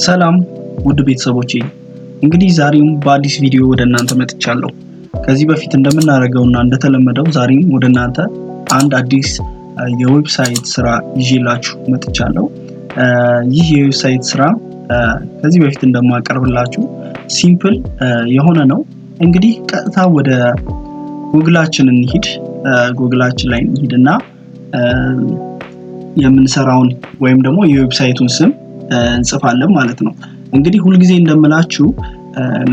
ሰላም ውድ ቤተሰቦቼ፣ እንግዲህ ዛሬም በአዲስ ቪዲዮ ወደ እናንተ መጥቻለሁ። ከዚህ በፊት እንደምናደርገውና እንደተለመደው ዛሬም ወደ እናንተ አንድ አዲስ የ website ስራ ይዤላችሁ መጥቻለሁ። ይህ የ website ስራ ከዚህ በፊት እንደማቀርብላችሁ simple የሆነ ነው። እንግዲህ ቀጥታ ወደ ጉግላችን እንሂድ። ጉግላችን ላይ እንሂድና የምንሰራውን ወይም ደግሞ የ website ኡን ስም እንጽፋለን ማለት ነው። እንግዲህ ሁልጊዜ እንደምላችሁ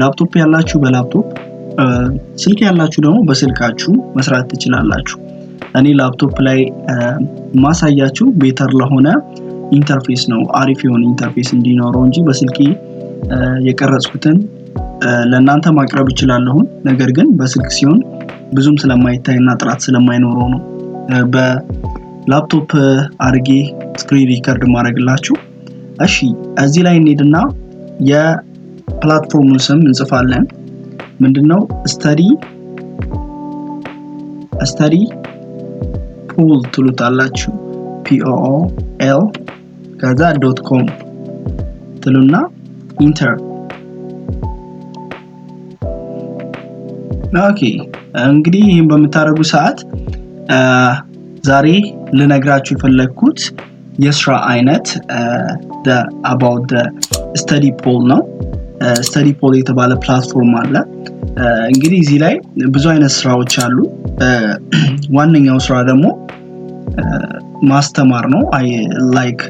ላፕቶፕ ያላችሁ በላፕቶፕ፣ ስልክ ያላችሁ ደግሞ በስልካችሁ መስራት ትችላላችሁ። እኔ ላፕቶፕ ላይ ማሳያችሁ better ለሆነ interface ነው፣ አሪፍ የሆነ interface እንዲኖረው እንጂ በስልኬ የቀረጽኩትን ለእናንተ ማቅረብ እችላለሁ። ነገር ግን በስልክ ሲሆን ብዙም ስለማይታይና ጥራት ስለማይኖረው ነው በላፕቶፕ አድርጌ screen record ማድረግላችሁ። እሺ፣ እዚህ ላይ እንሄድና የ platform ኡን ስም እንጽፋለን። ምንድነው? Studypool ትሉታላችሁ። POOL ከዛ .com ትሉና enter። Okay፣ እንግዲህ ይህን በምታደርጉ ሰዓት ዛሬ ልነግራችሁ የፈለግኩት የስራ አይነት about Studypool ነው። Studypool የተባለ platform አለ። እንግዲህ እዚህ ላይ ብዙ አይነት ስራዎች አሉ። ዋነኛው ስራ ደግሞ ማስተማር ነው። Like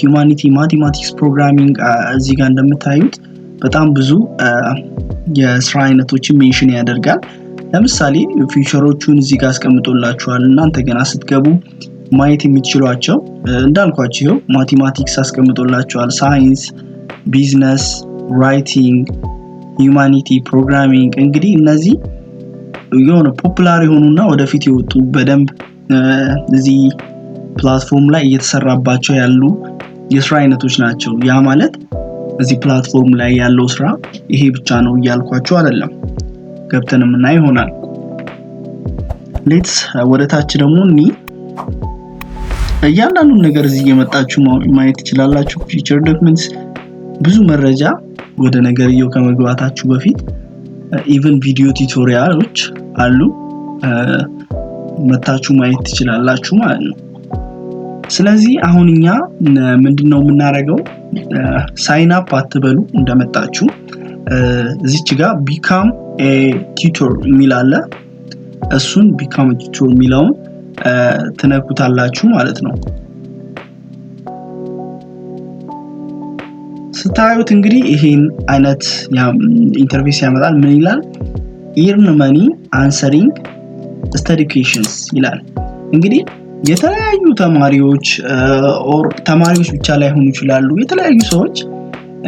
humanity፣ mathematics፣ programming፣ እዚህ ጋር እንደምታዩት በጣም ብዙ የስራ አይነቶችን mention ያደርጋል። ለምሳሌ feature ኦቹን እዚህ ጋር አስቀምጦላችኋል። እናንተ ገና ስትገቡ ማየት የምትችሏቸው እንዳልኳችሁ ይኸው mathematics አስቀምጦላችኋል። Science፣ business፣ writing፣ humanity፣ programming፣ እንግዲህ እነዚህ የሆነ popular የሆኑና ወደፊት የወጡ በደንብ እዚህ platform ላይ እየተሰራባቸው ያሉ የስራ አይነቶች ናቸው። ያ ማለት እዚህ platform ላይ ያለው ስራ ይሄ ብቻ ነው እያልኳችሁ አይደለም። ገብተን የምናይ ይሆናል። Let's ወደ ታች ደግሞ እኒ እያንዳንዱን ነገር እዚህ እየመጣችሁ ማየት ትችላላችሁ። Feature፣ documents፣ ብዙ መረጃ ወደ ነገርየው ከመግባታችሁ በፊት even video tutorial ኦች አሉ፣ መታችሁ ማየት ትችላላችሁ ማለት ነው። ስለዚህ አሁን እኛ ምንድነው የምናደርገው? Sign up አትበሉ፣ እንደመጣችሁ እዚች ጋር become tutor የሚል አለ። እሱን become tutor የሚለውን ትነኩታላችሁ ማለት ነው። ስታዩት እንግዲህ ይሄን አይነት interface ያመጣል። ምን ይላል? "Earn money answering study questions" ይላል። እንግዲህ የተለያዩ ተማሪዎች or ተማሪዎች ብቻ ላይሆኑ ይችላሉ። የተለያዩ ሰዎች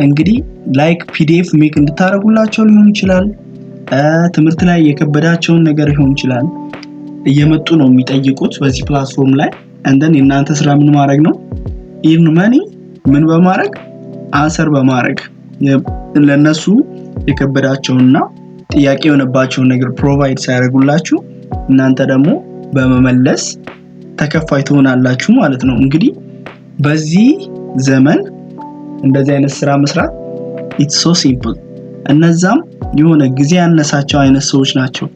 እንግዲህ like PDF make እንድታደርጉላቸው ሊሆን ይችላል። ትምህርት ላይ የከበዳቸውን ነገር ሊሆን ይችላል። እየመጡ ነው የሚጠይቁት በዚህ platform ላይ። And then የእናንተ ስራ ምን ማድረግ ነው? Earn money ምን በማድረግ? Answer በማድረግ፣ ለነሱ የከበዳቸውንና ጥያቄ የሆነባቸውን ነገር provide ሲያደርጉላችሁ እናንተ ደግሞ በመመለስ ተከፋይ ትሆናላችሁ ማለት ነው። እንግዲህ በዚህ ዘመን እንደዚህ አይነት ስራ መስራት it's so simple። እነዛም የሆነ ጊዜ ያነሳቸው አይነት ሰዎች ናቸው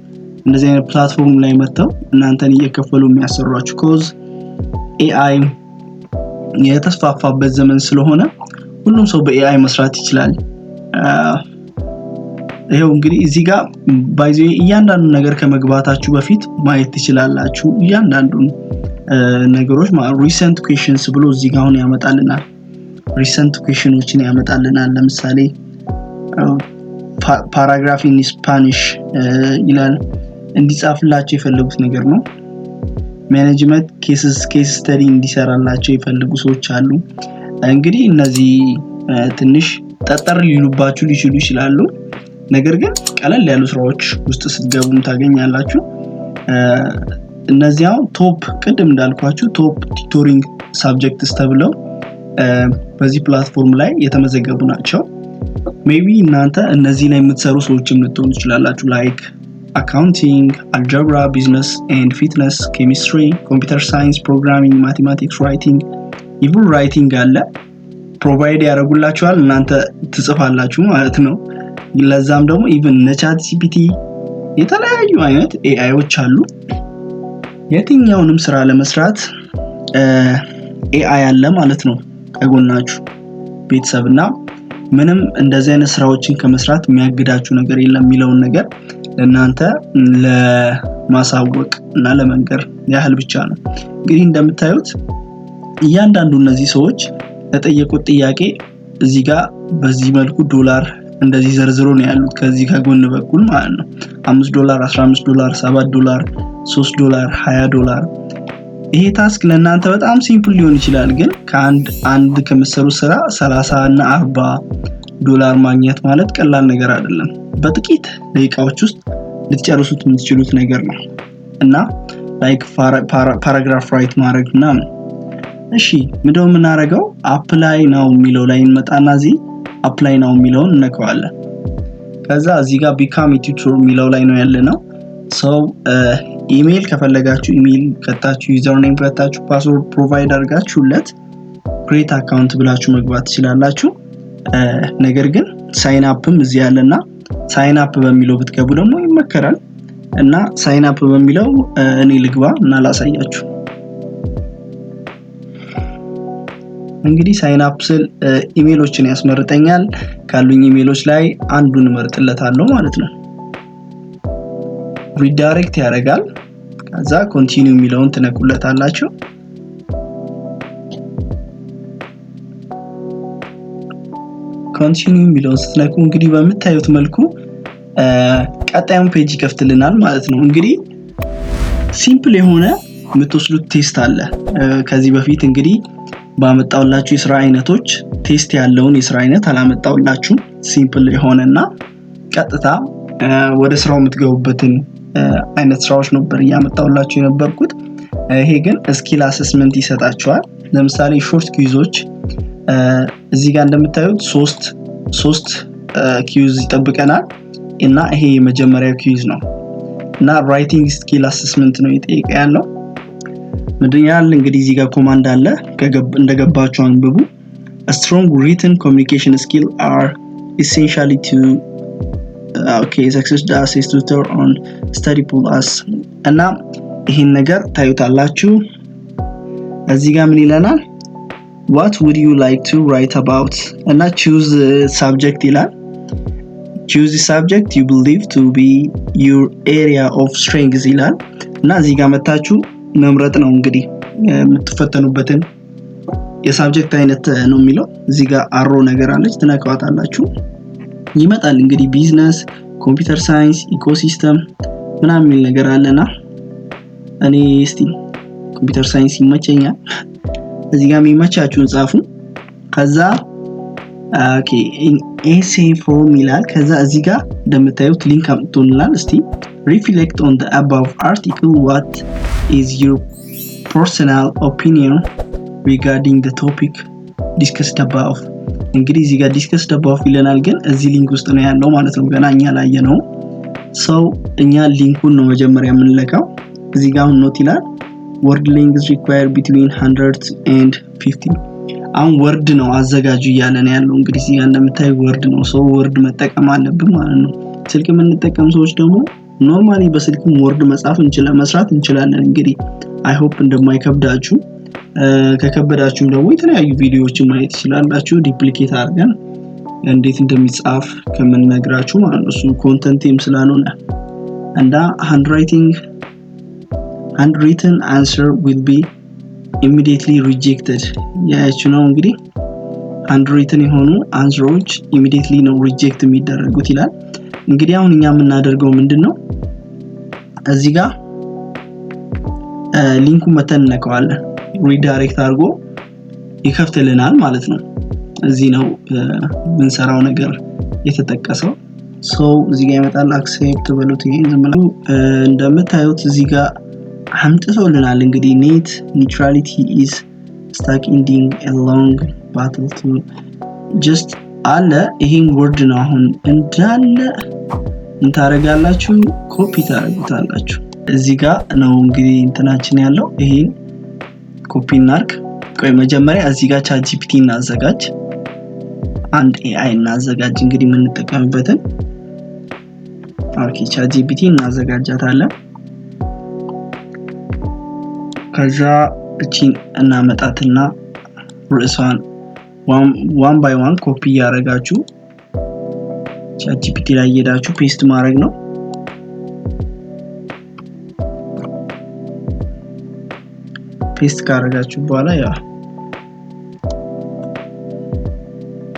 እንደዚህ አይነት platform ላይ መጥተው እናንተን እየከፈሉ የሚያሰሯችሁ። 'Cause AI የተስፋፋበት ዘመን ስለሆነ ሁሉም ሰው በ AI መስራት ይችላል። ይኸው እንግዲህ እዚህ ጋር by the way እያንዳንዱ ነገር ከመግባታችሁ በፊት ማየት ትችላላችሁ። እያንዳንዱን ነገሮች recent questions ብሎ እዚህ ጋር አሁን ያመጣልናል። Recent question ኦችን ያመጣልናል። ለምሳሌ paragraph in Spanish ይላል። እንዲጻፍላቸው የፈለጉት ነገር ነው። Management case study እንዲሰራላቸው የፈለጉ ሰዎች አሉ። እንግዲህ እነዚህ ትንሽ ጠጠር ሊሉባችሁ ሊችሉ ይችላሉ። ነገር ግን ቀለል ያሉ ስራዎች ውስጥ ስትገቡም ታገኛላችሁ። እነዚያው top ቅድም እንዳልኳችሁ top tutoring subjects ተብለው በዚህ platform ላይ የተመዘገቡ ናቸው። Maybe እናንተ እነዚህ ላይ የምትሰሩ ሰዎችም ልትሆኑ ትችላላችሁ። Like accounting፣ algebra፣ business and fitness፣ chemistry፣ computer science፣ programming፣ mathematics፣ writing፣ even writing አለ። Provide ያደርጉላችኋል፣ እናንተ ትጽፋላችሁ ማለት ነው። ለዛም ደግሞ even እነ ChatGPT፣ የተለያዩ አይነት AI ዎች አሉ። የትኛውንም ስራ ለመስራት AI አለ ማለት ነው ከጎናችሁ ቤተሰብ። እና ምንም እንደዚህ አይነት ስራዎችን ከመስራት የሚያግዳችሁ ነገር የለም የሚለውን ነገር ለእናንተ ለማሳወቅ እና ለመንገር ያህል ብቻ ነው። እንግዲህ እንደምታዩት እያንዳንዱ እነዚህ ሰዎች ለጠየቁት ጥያቄ እዚህ ጋር በዚህ መልኩ ዶላር እንደዚህ ዘርዝሮ ነው ያሉት፣ ከዚህ ከጎን በኩል ማለት ነው። 5 ዶላር፣ 15 ዶላር፣ 7 ዶላር፣ 3 ዶላር፣ 20 ዶላር። ይሄ task ለእናንተ በጣም simple ሊሆን ይችላል፣ ግን ከአንድ አንድ ከምትሰሩ ስራ 30 እና 40 ዶላር ማግኘት ማለት ቀላል ነገር አይደለም። በጥቂት ደቂቃዎች ውስጥ ልትጨርሱት የምትችሉት ነገር ነው እና like paragraph write ማድረግ ምናምን። እሺ፣ ምንድነው የምናደርገው? Apply now የሚለው ላይ እንመጣና እዚህ apply now የሚለውን እነካዋለን። ከዛ እዚህ ጋር become tutor የሚለው ላይ ነው ያለነው። So email ከፈለጋችሁ ኢሜይል ከታችሁ፣ username ከታችሁ፣ password provide አድርጋችሁለት create account ብላችሁ መግባት ትችላላችሁ። ነገር ግን sign up ም እዚህ ያለና sign up በሚለው ብትገቡ ደግሞ ይመከራል። እና sign up በሚለው እኔ ልግባ እና ላሳያችሁ። እንግዲህ sign up ስል ኢሜሎችን ያስመርጠኛል። ካሉኝ ኢሜሎች ላይ አንዱን እመርጥለታለሁ ማለት ነው። Redirect ያደርጋል። ከዛ continue የሚለውን ትነኩለታላችሁ። Continue የሚለውን ስትነኩ እንግዲህ በምታዩት መልኩ ቀጣዩን page ይከፍትልናል ማለት ነው። እንግዲህ simple የሆነ የምትወስዱት test አለ። ከዚህ በፊት እንግዲህ ባመጣውላችሁ የስራ አይነቶች test ያለውን የስራ አይነት አላመጣውላችሁም። Simple የሆነና ቀጥታ ወደ ስራው የምትገቡበትን አይነት ስራዎች ነበር እያመጣውላችሁ የነበርኩት። ይሄ ግን skill assessment ይሰጣችኋል። ለምሳሌ short quiz ኦች እዚህ ጋር እንደምታዩት ሶስት ሶስት quiz ይጠብቀናል እና ይሄ የመጀመሪያው quiz ነው እና writing skill assessment ነው የጠየቀ ያለው። ምንድን ያህል እንግዲህ እዚህ ጋር command አለ፣ እንደገባችሁ አንብቡ። Strong written communication skill are essentially to, okay, success as tutor on Studypool as እና ይህን ነገር ታዩታላችሁ። እዚህ ጋር ምን ይለናል? "What would you like to write about?" እና choose subject ይላል። "Choose subject you believe to be your area of strength" ይላል እና እዚህ ጋር መታችሁ መምረጥ ነው እንግዲህ የምትፈተኑበትን የ subject አይነት ነው የሚለው። እዚህ ጋር arrow ነገር አለች፣ ትነካዋታላችሁ። ይመጣል እንግዲህ business፣ computer science፣ ecosystem ምናምን የሚል ነገር አለና እኔ እስቲ computer science ይመቸኛል። እዚህ ጋር የሚመቻችሁን ጻፉ። ከዛ okay, essay form ይላል። ከዛ እዚህ ጋር እንደምታዩት link አምጥቶልናል። እስቲ "Reflect on the above article. What is your personal opinion regarding the topic discussed above?" እንግዲህ እዚህ ጋር discussed above ይለናል፣ ግን እዚህ link ውስጥ ነው ያለው ማለት ነው። ገና እኛ ላየ ነው። So እኛ link ኡን ነው መጀመሪያ የምንለካው። እዚህ ጋር አሁን note ይላል፣ word length required between 100 and 50። አሁን word ነው አዘጋጁ እያለ ነው ያለው። እንግዲህ እዚህ ጋር እንደምታዩ word ነው። So word መጠቀም አለብን ማለት ነው። ስልክ የምንጠቀም ሰዎች ደግሞ normally በስልክም word መጻፍ እንችላለን፣ መስራት እንችላለን። እንግዲህ I hope እንደማይከብዳችሁ፣ ከከበዳችሁም ደግሞ የተለያዩ ቪዲዮዎችን ማየት ትችላላችሁ። Duplicate አድርገን እንዴት እንደሚጻፍ ከምንነግራችሁ ማለት ነው። እሱ content ኤም ስላልሆነ እና handwritten answer will be immediately rejected ያያችሁ ነው። እንግዲህ handwritten የሆኑ answer ኦች immediately ነው reject የሚደረጉት ይላል። እንግዲህ አሁን እኛ የምናደርገው ምንድን ነው? እዚህ ጋር link ኡን መተን እነካዋለን። Redirect አድርጎ ይከፍትልናል ማለት ነው። እዚህ ነው የምንሰራው ነገር የተጠቀሰው። So እዚህ ጋር ይመጣል። Accept በሉት። ይሄን ዝም ብላችሁ እንደምታዩት እዚህ ጋር አምጥቶልናል። እንግዲህ net neutrality is stuck ending long battle to just አለ። ይሄን word ነው አሁን እንዳለ እንታረጋላችሁ፣ ኮፒ ታደርጉታላችሁ። እዚህ ጋር ነው እንግዲህ እንትናችን ያለው። ይሄን ኮፒ እናርግ። ቆይ፣ መጀመሪያ እዚህ ጋር ChatGPT እናዘጋጅ። አንድ AI እናዘጋጅ እንግዲህ የምንጠቀምበትን። Okay፣ ChatGPT እናዘጋጃታለን። ከዛ እቺን እናመጣትና ርዕሷን one by one copy እያደረጋችሁ ChatGPT ላይ እየሄዳችሁ paste ማድረግ ነው። Paste ካደረጋችሁ በኋላ ያ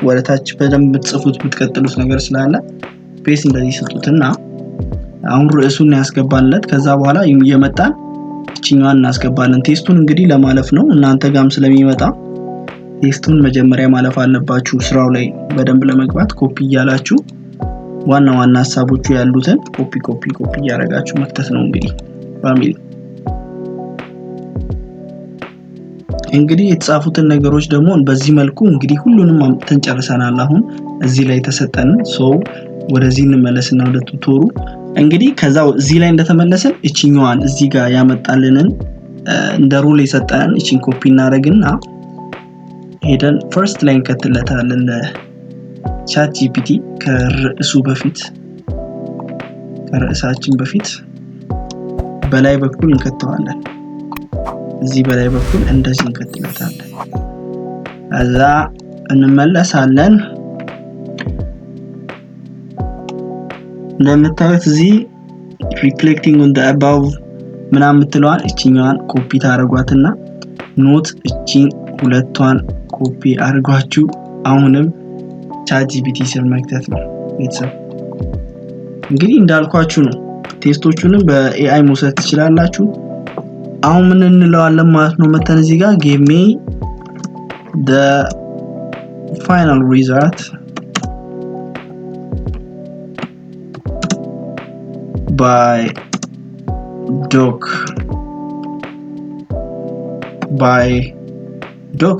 ወደ ታች በደንብ የምትጽፉት የምትቀጥሉት ነገር ስላለ paste እንደዚህ ስጡትና አሁን ርዕሱን ያስገባንለት። ከዛ በኋላ እየመጣን እቺኛዋን እናስገባለን። Test ኡን እንግዲህ ለማለፍ ነው፣ እናንተ ጋም ስለሚመጣ test ኡን መጀመሪያ ማለፍ አለባችሁ። ስራው ላይ በደንብ ለመግባት ኮፒ እያላችሁ ዋና ዋና ሀሳቦቹ ያሉትን copy copy copy እያደረጋችሁ መክተት ነው። እንግዲህ family፣ እንግዲህ የተጻፉትን ነገሮች ደግሞ በዚህ መልኩ እንግዲህ ሁሉንም አምጥተን ጨርሰናል። አሁን እዚህ ላይ ተሰጠን። So ወደዚህ እንመለስና ወደ tutor ኡ እንግዲህ ከዛ እዚህ ላይ እንደተመለስን እቺኛዋን እዚህ ጋር ያመጣልንን እንደ rule የሰጠንን እቺን ኮፒ እናደርግና ሄደን first ላይ እንከትለታለን ለ ChatGPT ከርዕሱ በፊት፣ ከርዕሳችን በፊት በላይ በኩል እንከተዋለን። እዚህ በላይ በኩል እንደዚህ እንከትለታለን። ከዛ እንመለሳለን። እንደምታዩት እዚህ "reflecting on the above" ምናምን የምትለዋን እችኛዋን ኮፒ ታደርጓትና note እቺን ሁለቷን ኮፒ አድርጓችሁ አሁንም ChatGPT ስር መክተት ነው። ቤተሰብ፣ እንግዲህ እንዳልኳችሁ ነው። Test ኦቹንም በ AI መውሰድ ትችላላችሁ። አሁን ምን እንለዋለን ማለት ነው? መተን እዚህ ጋር "Give me the final result by doc"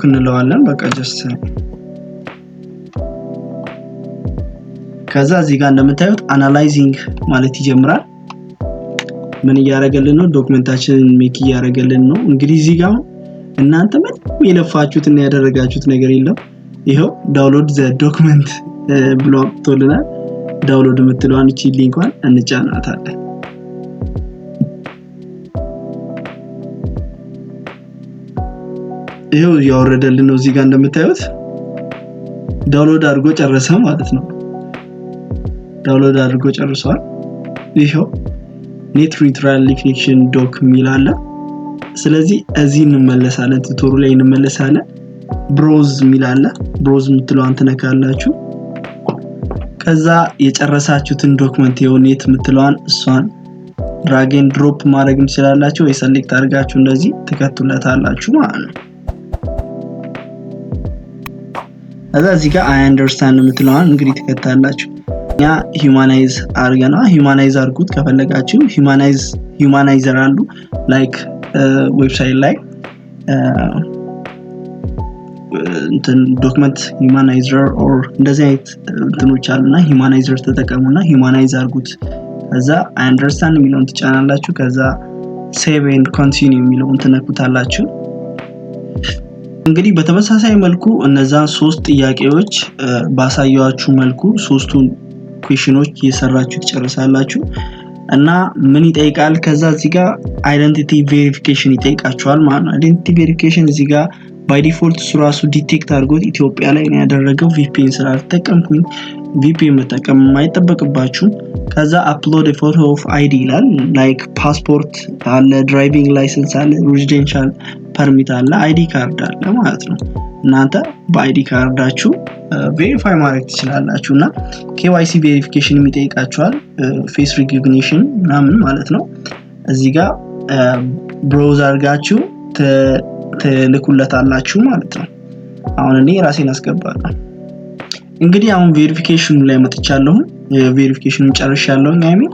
እንለዋለን። በቃ just ከዛ እዚህ ጋር እንደምታዩት analyzing ማለት ይጀምራል። ምን እያደረገልን ነው? Document ኣችንን make እያደረገልን ነው። እንግዲህ እዚህ ጋር እናንተ ምንም የለፋችሁት እና ያደረጋችሁት ነገር የለም። ይኸው "download the document" ብሎ አምጥቶልናል። Download የምትለዋን እቺ link ኳን እንጫናታለን። ይኸው እያወረደልን ነው። እዚህ ጋር እንደምታዩት download አድርጎ ጨረሰ ማለት ነው። Download አድርጎ ጨርሰዋል። ይኸው net neutral reflection doc የሚል አለ። ስለዚህ እዚህ እንመለሳለን፣ tutor ኡ ላይ እንመለሳለን። Browse የሚል አለ። Browse የምትለዋን ትነካላችሁ። ከዛ የጨረሳችሁትን document የው net የምትለዋን እሷን drag and drop ማድረግ ትችላላችሁ፣ ወይ select አድርጋችሁ እንደዚህ ትከቱለታላችሁ ማለት ነው። ከዛ እዚህ ጋር "I understand" የምትለዋን እንግዲህ ትከታላችሁ። እኛ humanize አድርገና humanize አድርጉት ከፈለጋችሁ humanizer አሉ like website ላይ እንትን document humanizer or እንደዚህ አይነት እንትኖች አሉና humanizer ተጠቀሙና humanize አድርጉት። ከዛ "I understand" የሚለውን ትጫናላችሁ። ከዛ "save and continue" የሚለውን ትነኩታላችሁ። እንግዲህ በተመሳሳይ መልኩ እነዛን ሶስት ጥያቄዎች ባሳየኋችሁ መልኩ ሶስቱን question ኦች እየሰራችሁ ትጨርሳላችሁ። እና ምን ይጠይቃል? ከዛ እዚህ ጋር identity verification ይጠይቃችኋል ማለት ነው። Identity verification እዚህ ጋር by default እሱ ራሱ detect አድርጎት ኢትዮጵያ ላይ ነው ያደረገው። VPN ስላልተጠቀምኩኝ VPN መጠቀም የማይጠበቅባችሁ። ከዛ "upload photo of ID" ይላል። Like ፓስፖርት አለ፣ driving license አለ፣ residential permit አለ፣ ID card አለ ማለት ነው። እናንተ በ ID card ኣችሁ verify ማድረግ ትችላላችሁ። እና KYC verification ይጠይቃችኋል፣ face recognition ምናምን ማለት ነው። እዚህ ጋር browse አድርጋችሁ ትልኩለታላችሁ ማለት ነው። አሁን እኔ ራሴን አስገባለሁ። እንግዲህ አሁን verification ኑ ላይ መጥቻለሁ። Verification ኑን ጨርሻለሁኝ። I mean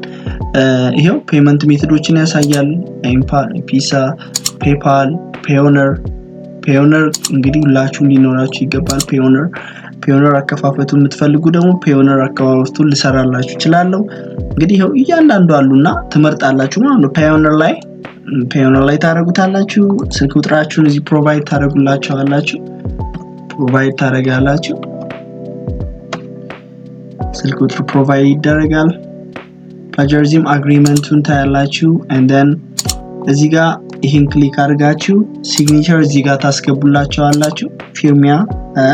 ይሄው payment method ኦችን ያሳያል። M-Pesa፣ PayPal፣ Payoneer። Payoneer እንግዲህ ሁላችሁም ሊኖራችሁ ይገባል። Payoneer አከፋፈቱ የምትፈልጉ ደግሞ Payoneer አከፋፈቱን ልሰራላችሁ እችላለሁ። እንግዲህ ይኸው እያንዳንዱ አሉና ትመርጣላችሁ ማለት ነው። Payoneer ላይ ታደርጉታላችሁ። ስልክ ቁጥራችሁን እዚህ provide ታደርጉላችኋላችሁ፣ provide ታደርጋላችሁ። ስልክ ቁጥር provide ይደረጋል። Plagiarism agreement ኡን ታያላችሁ። And then እዚህ ጋር ይህን click አድርጋችሁ signature እዚህ ጋር ታስገቡላቸዋላችሁ። ፊርሚያ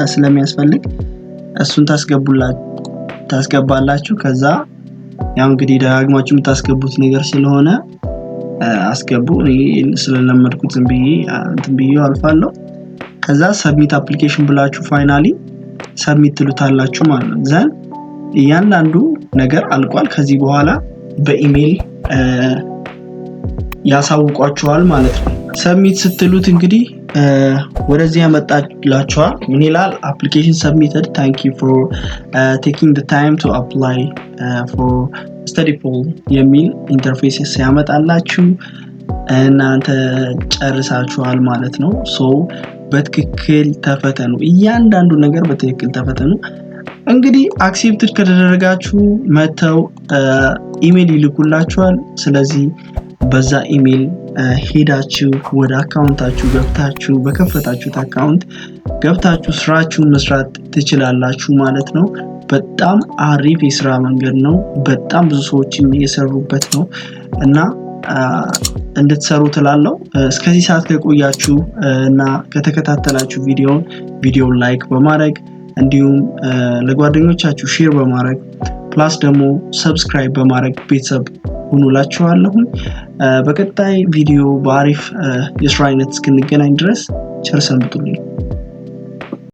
ስለሚያስፈልግ እሱን ታስገባላችሁ። ከዛ ያው እንግዲህ ደጋግማችሁ የምታስገቡት ነገር ስለሆነ አስገቡ። እኔ ስለለመድኩት ዝም ብዬ እንትን ብዬ አልፋለሁ። ከዛ submit application ብላችሁ finally submit ትሉታላችሁ ማለት ነው። Then እያንዳንዱ ነገር አልቋል። ከዚህ በኋላ በኢሜይል ያሳውቋችኋል ማለት ነው። Submit ስትሉት እንግዲህ ወደዚህ ያመጣላችኋል። ምን ይላል? "Application submitted. Thank you for taking the time to apply for Studypool" የሚል interface ሲያመጣላችሁ እናንተ ጨርሳችኋል ማለት ነው። So በትክክል ተፈተኑ። እያንዳንዱ ነገር በትክክል ተፈተኑ። እንግዲህ accepted ከተደረጋችሁ መተው ኢሜል ይልኩላችኋል። ስለዚህ በዛ ኢሜል ሄዳችሁ ወደ account ኣችሁ ገብታችሁ፣ በከፈታችሁት account ገብታችሁ ስራችሁን መስራት ትችላላችሁ ማለት ነው። በጣም አሪፍ የስራ መንገድ ነው። በጣም ብዙ ሰዎችም እየሰሩበት ነው እና እንድትሰሩ ትላለው። እስከዚህ ሰዓት ከቆያችሁ እና ከተከታተላችሁ ቪዲዮውን like በማድረግ፣ እንዲሁም ለጓደኞቻችሁ share በማድረግ፣ plus ደግሞ subscribe በማድረግ ቤተሰብ ሁኑላችኋለሁኝ። በቀጣይ ቪዲዮ በአሪፍ የስራ አይነት እስክንገናኝ ድረስ ቸር ሰንብቱልኝ።